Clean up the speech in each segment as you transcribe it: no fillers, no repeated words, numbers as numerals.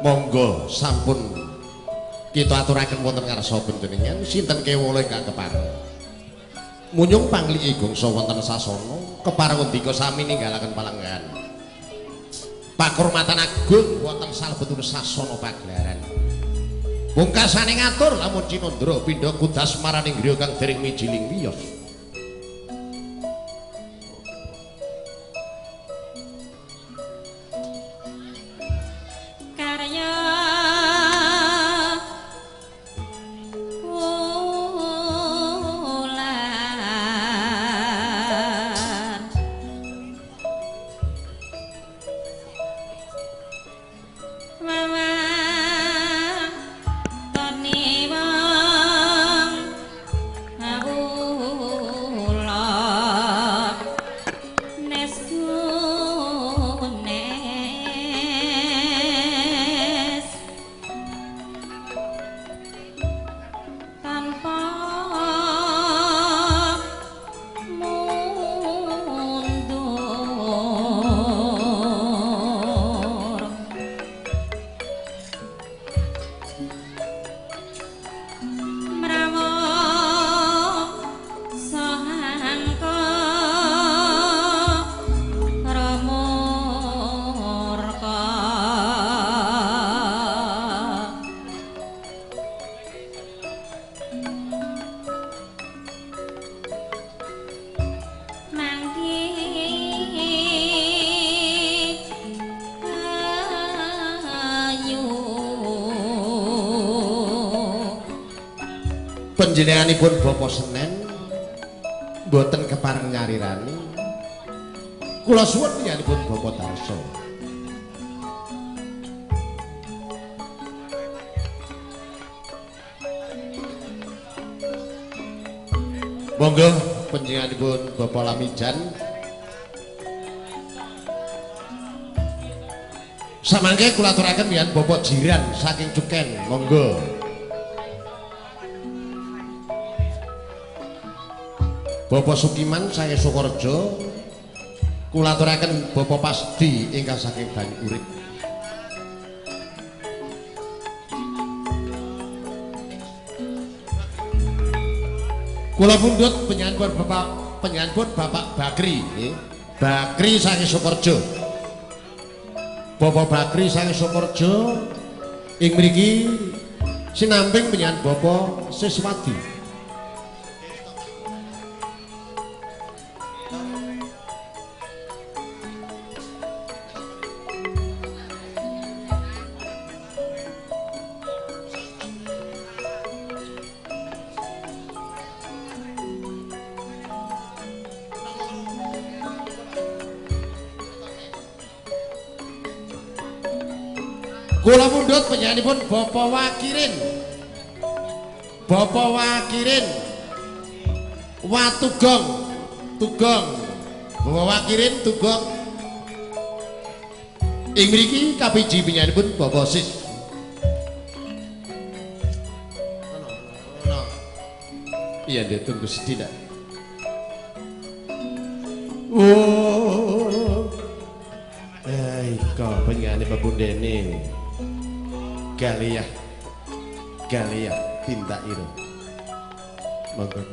Monggo sampun kita aturaken wonten ngarsa panjenengan sinten kewala ingkang kepareng. Munyung pangliki gongso wonten sasana kepareng ndika sami ninggalaken palenggahan. Pakurmatan agung wonten salebetipun sasana pagelaran. Pungkasane ngatur lamun cinandra pindha kudas maraning griya kang dereng mijiling wiyos. Karya wulan Panjenenganipun Bapak Senen mboten kepareng nyarirani. Kula suwun panjenenganipun Bapak Darso. Monggo panjenenganipun Bapak Lamijan. Samangke kula aturaken panjenengan Bapak Jiran saking Cuken. Monggo. Bapak Sukiman saking Sukorejo, kula aturaken Bapak Pasdi ingkang saking Banyu Urip. Kula pundhut panjenenganipun Bapak Bakri, nggih. Bakri saking Sukorejo. Bapak Bakri saking Sukorejo ing mriki sinamping panjenengan Bapak Siswadi. Kula pundhut panjenenganipun Bapak Wakirin. Bapak Wakirin Watugong, Tugong. Bapak Wakirin Tugong. Ing mriki kapiji panjenenganipun Bapak Sis. Iya, dia tunggu sedidak. Oh. Iko panjenengane pepundhene. Galiyah, Galiyah tindak ira. Monggo.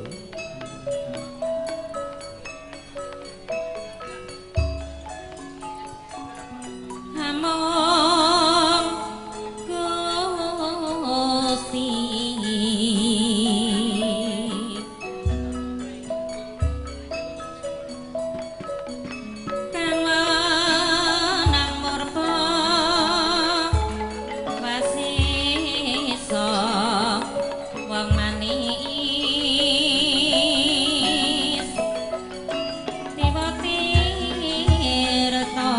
Among Gusti kang wenang murba wasisa wong manis dewa tirta.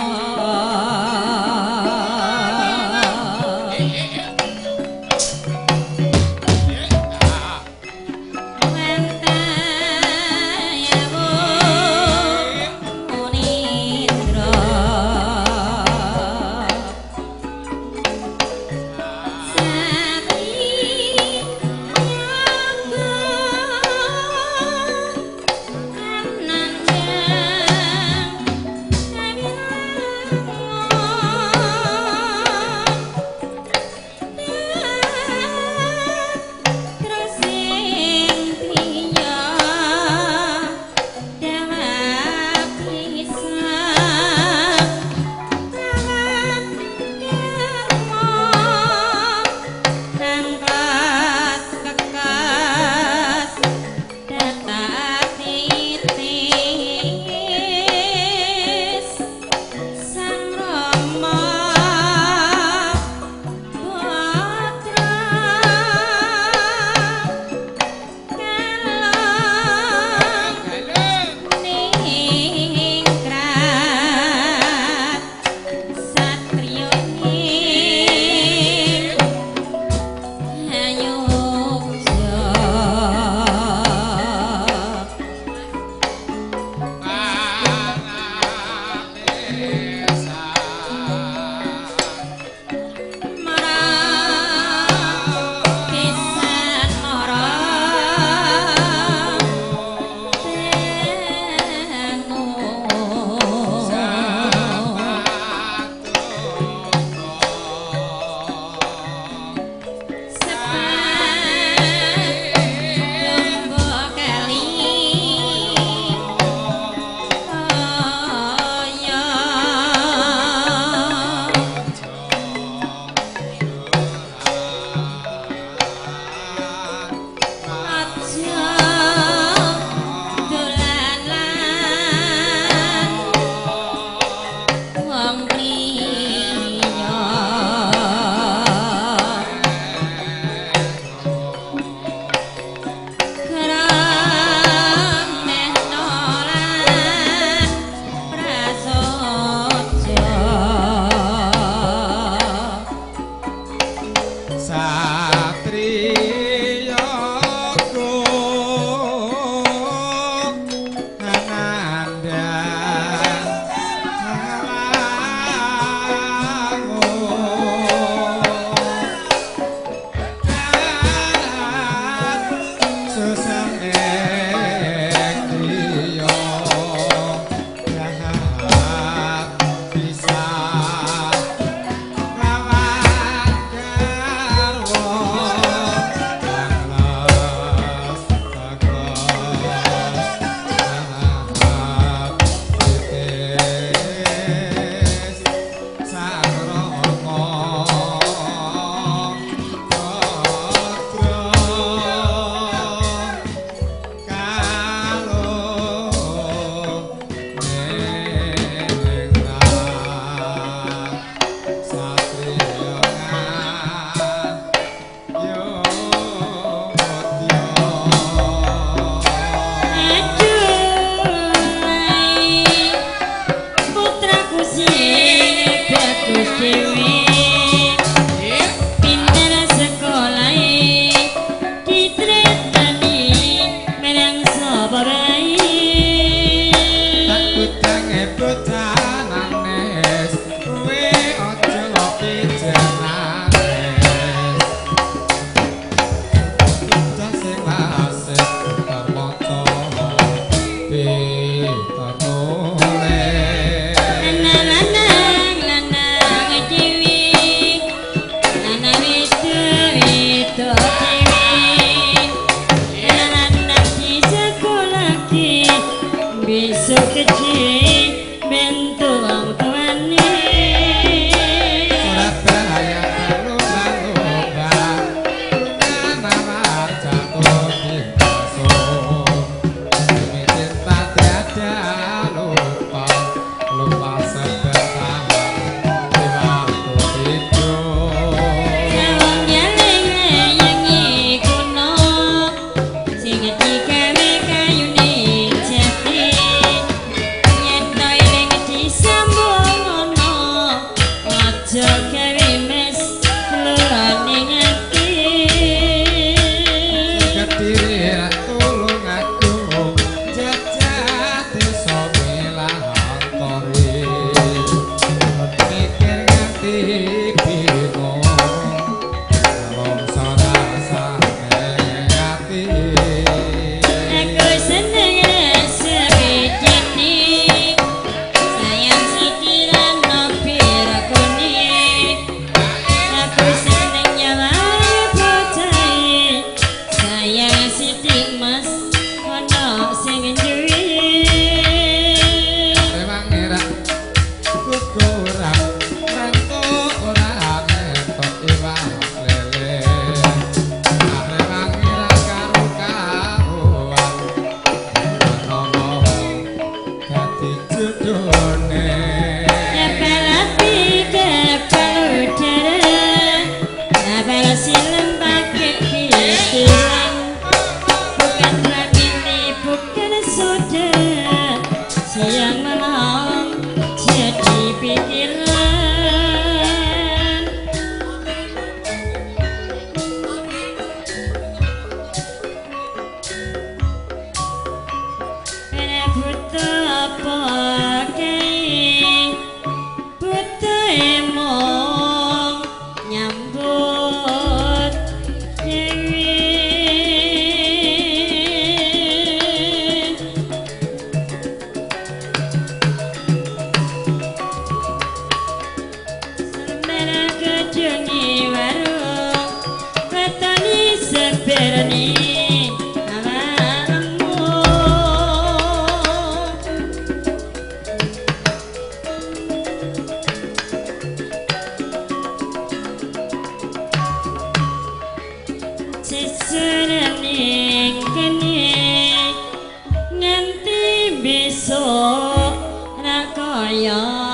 Kula.